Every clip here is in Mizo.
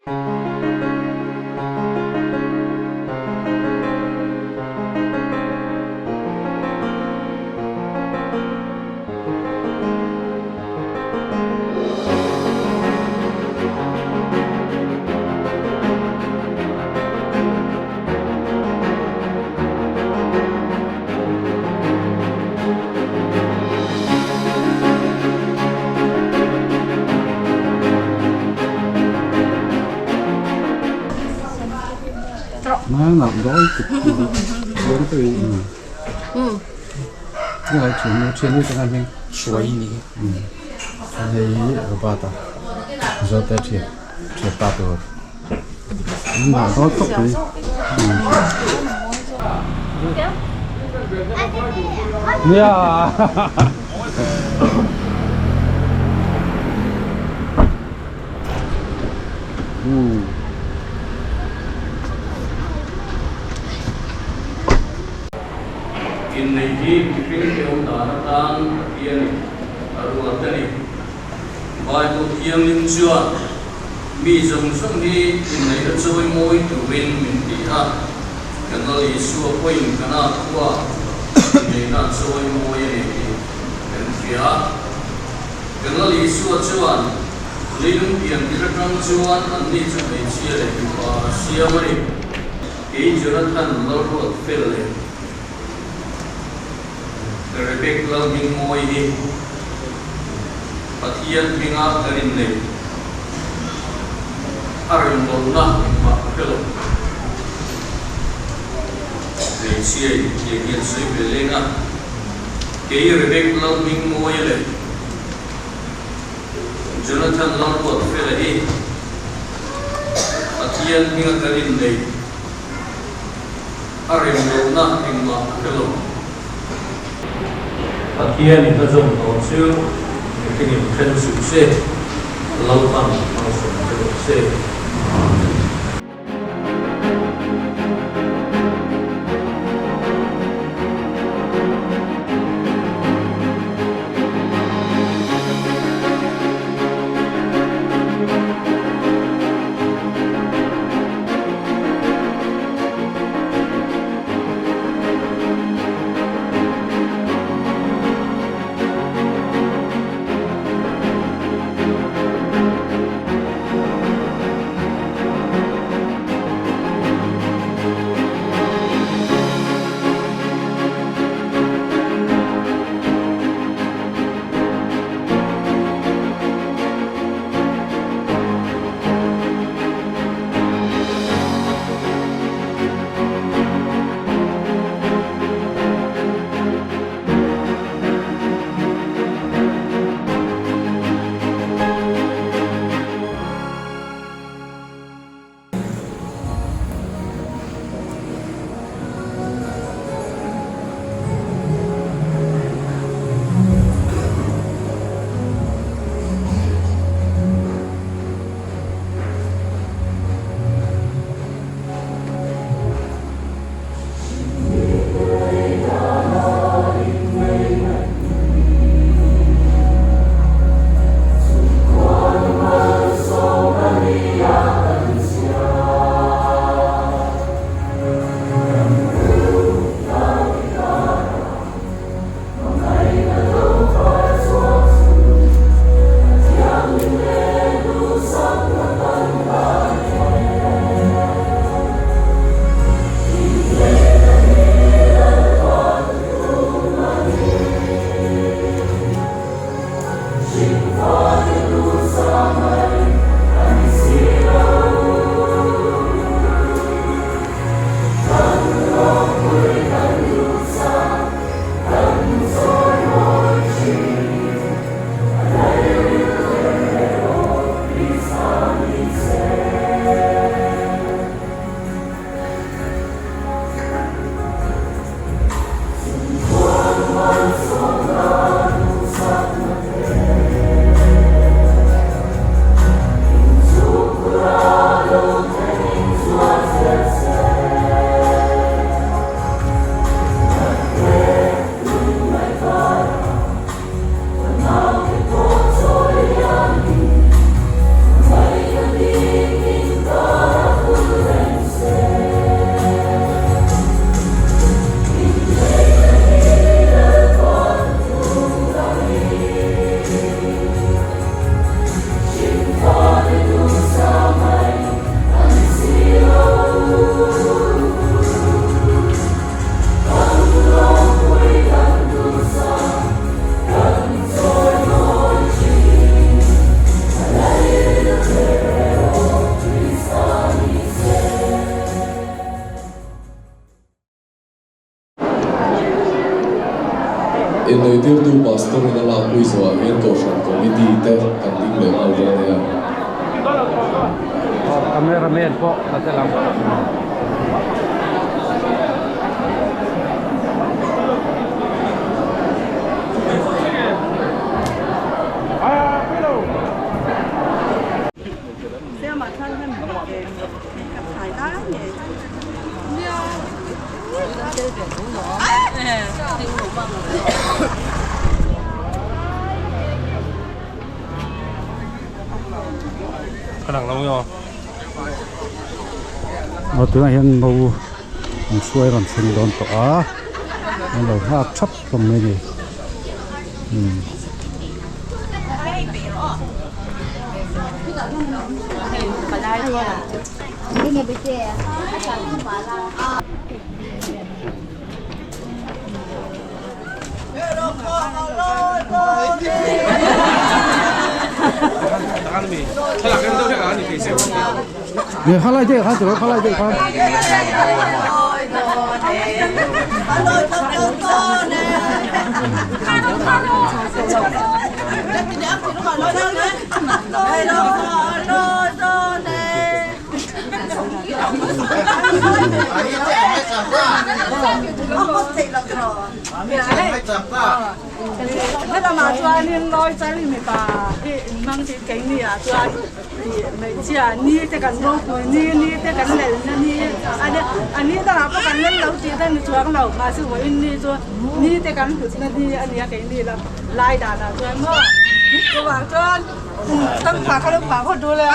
Nó đói cực lớn cái gì cái này chuyển nó chuyển đi cho anh Suai ni. Hei Robert-a Zote thian thian pa tur an dah dawn khawp mai. Nia Innei hi mihring te awm dan atan Pathian in a ruat a ni. Bible Thianghlim chuan mi zawng zawng hi inneihna chawi mawi turin min ti a, kan Lal Isua pawhin kan a khua inneihna a chawi mawi a ni tih kan hria a. Kan Lal Isua chuan leilung pian tir atang chuan anni chu hmeichhia leh mipa a siam a ni. Kei Jonathan Lalruat fel leh Rebek Lalhmingmawi hi Pathian hminga kan inneih a rinhlawhna engmah ka hre lo. Hmeichhia in tiang hian sawi ve leng a, kei Rebek Lalhmingmawia leh Jonathan Lalruat fela hi Pathian hminga kan inneih a rem lohna engmah ka hre lo. Pathian in a zawm tawh chu mihring in then suh se, Lalpan malsawm che rawh se. Amen. Inneitirtu Pastor in a lakpui zawhah hian Kohhran Committee te kan ding leh nghal dawn nia. Cameraman pawh a tel ang. Aw tunah hian mo an hruai rawn thleng dawn tawh a an lo nghak thap hlawm mai a ni umm. Helamah chuanin lawi char mipa hi inhmang tih keini ah chuan ih hmeichhia ni te kan ropui ni ni te kan lelna ni a nia a ni dangah pawh kan lel lo tih dan ni chuang lo mahse vawiin ni chu ni te kan hlutna ni a nia keini lam lai danah chuan maw chuvang chuan kum tam phah kha lo phah phawt dul e.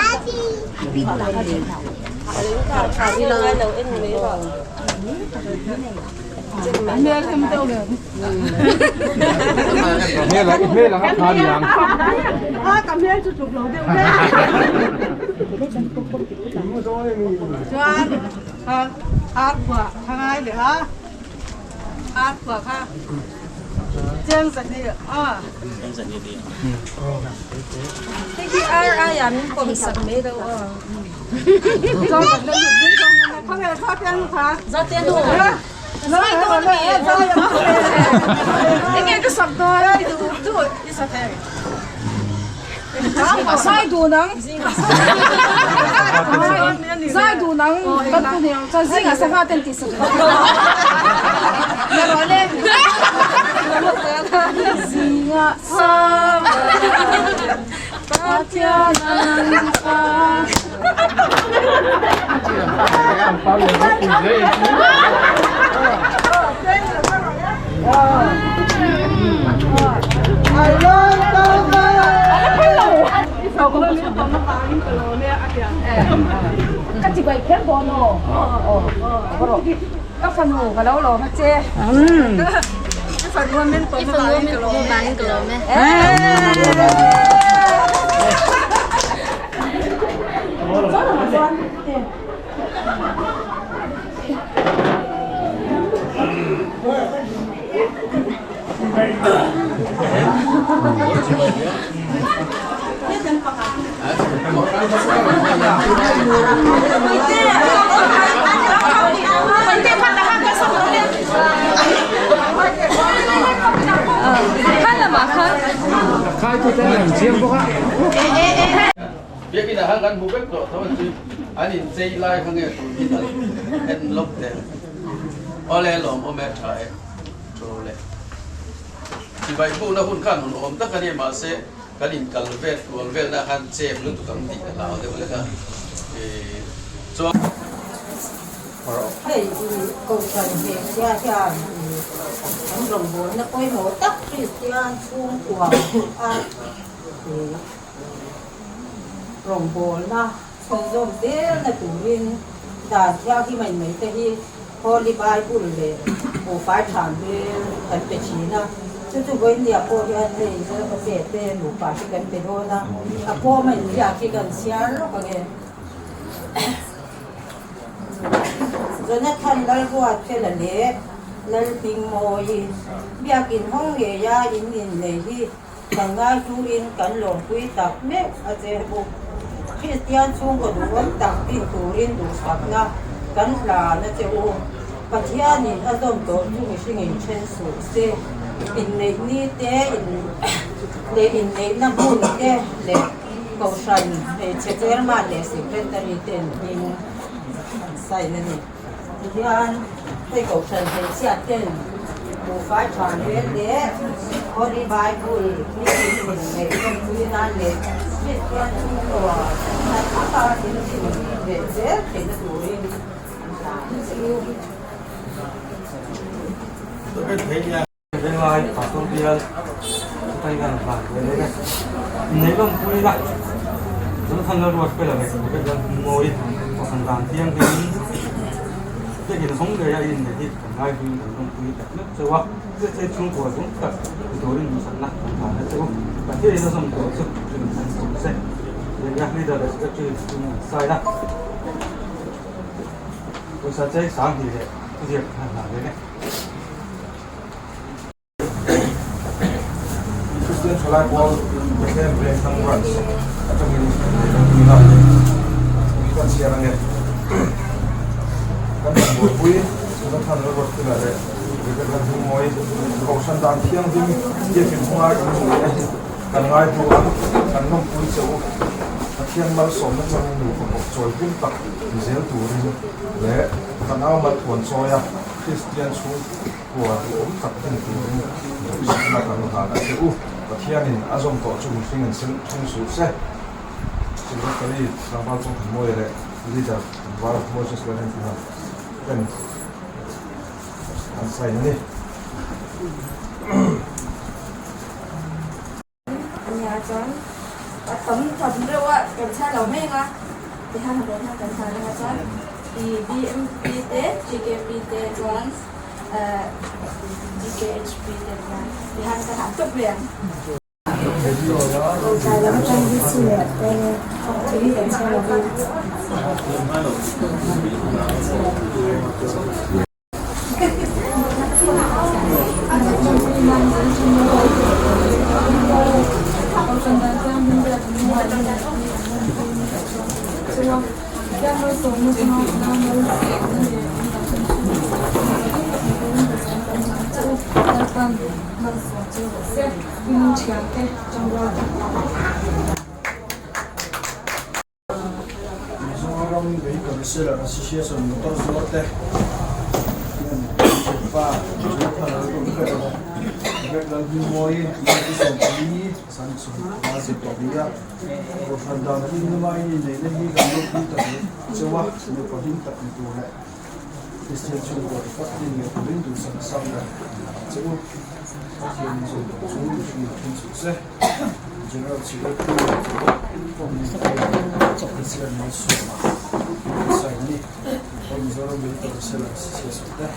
Biakinn ah khan kan hmu vek tawh tho an chu an inchei lai kha nge tun hi an en lawk teh awle lawmawm e tha e thu le chibai bukna hun khan hun awm tak a ni mahse kan inkal vel kual velna khan chem lutuk ang tih ka hlau deuh lek a chuan. Hei Kohhran hmeichhia hian an rawngbawlna pawimawh tak Kristian chhungkua a rawngbawlna chhunzawm zelna turin dan thianghlim a inmei te hi Holy Bible leh buhfai than hmel kan pe thin a, chu chu vawinia pawh hian hei Lalpa te nupa hi kan pe dawn a, a pawm a inziak hi kan chhiar lawk ang e. Jonathan Lalruatfela leh Lalhmingmawii biakin hawng ngeia in innei hi Kan ngaihtuin kan lawmpui tak meuh a che u. Kristian chhungkaw duhawm tak din turin duhsakna kan hlan a che u. Pathianin a zawm tawh chu mihringin then suh se. Inneih ni te leh inneihna hmun te leh Kohhran hmeichhe chairman leh secretary ten hming an sign a ni. Tihian hei Kohhran hmeichhia ten buhfai tha hmel leh Holy Bible nitin inneih lawmpui nan leh Kristian chhungkaw that taka in din leh zel theihna turin an hlan a che. Venglai Pastor bial chutai kan hlan ve leh e. Inneih lawmpui la, Jonathan Lalruatfela leh Rebecca Lalhungmawi Kohhran dan thianghlim biakin hawng ngei a inneih hi kan ngaihlui kan lawmpui tak meuh cheu a. Zirtir chhungkua zawng tak ni turin duhsakna kan hlan a che u. Pathianin a zawm tawh chu rin an sawm che. Nia leader leh secretary in an sign a. Pawisa chei 2000 leh thuziak kan hlan ve leh. Kristian Thalai Pawl Bethlehem Vengthlang Branch atangin lehkhapuina hi kan chhiar ange. Kan han buaipui Jonathan Lalruatfela leh Rebecca Lalhmingmawi Kohhran dan thianghlim biakin hunga inhmuhna hi kan ngaihlu a, kan lawmpui che u. Pathian malsawmna changin nupa pawh chawi hlim tak ni zel turin leh kan au malthuan chawia Kristian chhungkua duhawm tak din turin duhsakna kan hlan a che u. Pathianin a zawm tawh chu mihring in sen thung suh se. Secretary Tlangval Chawngthanmawia leh Leader Tlangval Moses Lalrinpuia ten an sign a ni. Ania chuan a tam tham reuh a kan chhar lo mai anga tihian han rawn hian kan chhar anga chuan ih BMP te TKP te chuan eh GKHP te chuan tihian ka hah tawp mai ang. Tlai lam atang hi chhunah te thil kan chhar lo vin. Mizoram Vehicle Seller Association motor zuar te hian thianpa Jonathan Lalruatfela leh Robert Lalhmingmawii 1974 Sanchung a zir tawh ni a. Kohhran dan hi nula in inneihna hi kan lawmpui tak leh cheu a, nupa hlim tak ni tur leh Kristian chhungkaw ṭha tak din leh turin duhsak sang kan ang che u. Pathian in zawm tawh chu mihring in then suh se. General Secretary Officer Malsawma Saini All Mizoram Vehicle Seller Association te.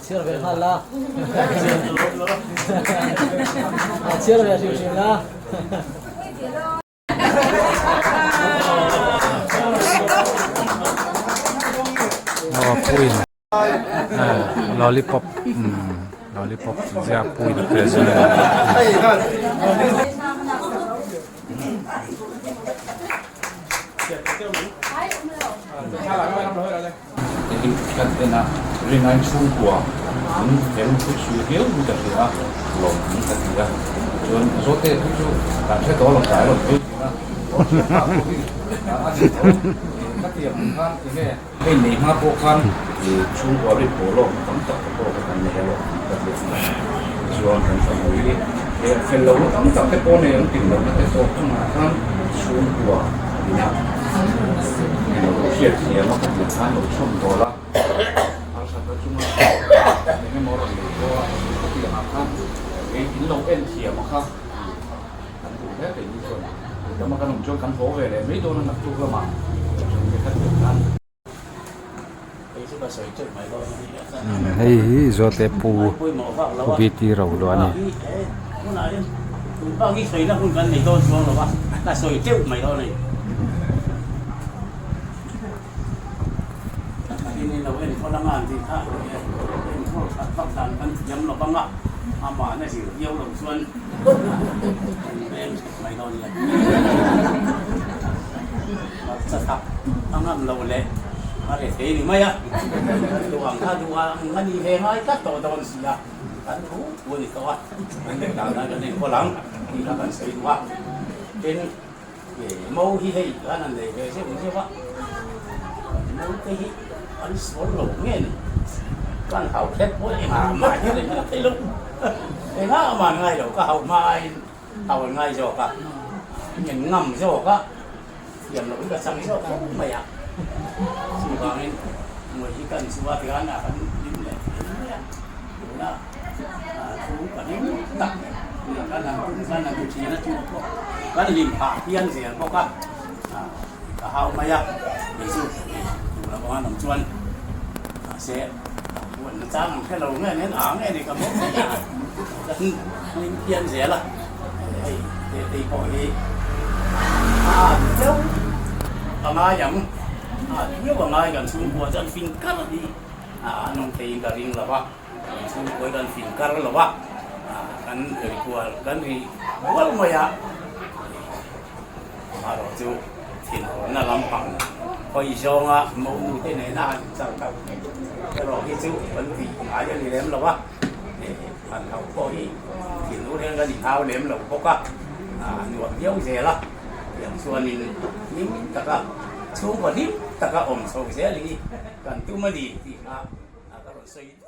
Chhiar ve nghal la. Chhiar ve hrim hrim la. Aw puin lollipop lollipop ziak puin a present a. Hei kan en a, rinai chhungkua an fel pui sui viau in ka hria a, lawm an ka ti a, chuan Zote thu chu kan hre tawh lo tlai lo viau thin a, aw thiam pa pawh hi a ni tho, ka ti ang khan enge hei nei hma pawh khan chhungkua rin pawh lawk tam tak te pawh kha kan nei alawm ka ti ang a, chuan kan fanu hi fel lo na tam tak te pawh nei ang tin lohna te pawh chungah khan chhungkua ina ilo hriat thiam a ka tih khan lo chhawm dawl a, harsatna chunga eng emaw rawn nei pawh a ka tih angah khan kei in lo en thiam a kha kan duh hle kei ni chuan tama kan awm chuan kan haw ve leh mai dawn a naktuk lamah chung te kha tih khan. Hei hi Zote pu pu BT Roluah a ni. thei ni mai a, kan duh ang kha duh ang a ni ve ngai tlat tawh dawn si a, kan thu thu a ni tawh a, kan duh dan dan kan enkawl ang tih kha kan sawi duh a. Tin, mo hi hei khan an nei ve zeuh zeuh a, mo te hi an sual lo nge ni, kan hau khet pawh engah mah hian an thei lo, engah mah an ngai lo, ka hau hma aiin hau an ngai zawk a, min ngam zawk a. Thiam loh hi ka chang zawk fo mai a, chuvangin ngawi hi kan chu a tihian a kan hlim leh hlim mai a, tuna thu ka hlim tak kan han tum khan han ti thin a chu pawh kan hlim phah hian zel bawk a, ka hau mai a, kei chu tuna kawng an awm chuan mahse huan chang ang hre lo nge nen a nge ni ka hmu mai a, kan hlim hian zel a. Hei tete pawh hi a at deuh a ngai ang, a at viau a ngai kan chhungkua chu an fing kar hi an awm theiin ka ring lo va, kan chhungkua hi kan fing kar lo va, kan ri kual kan ri kual mai a, amaherawh chu thinurna lampang hawi zawnga monu te nena han char kal erawh hi chu kan tih ngai a ni lem lo va. Han hlauh pawh hi thinur hian kan inhau lem lo bawk a, a nuam viau zel a, tiang chuanin hlim taka chhungkaw hlim taka awm chho zel hi kan tum a ni tih kha ka rawn sawi duh.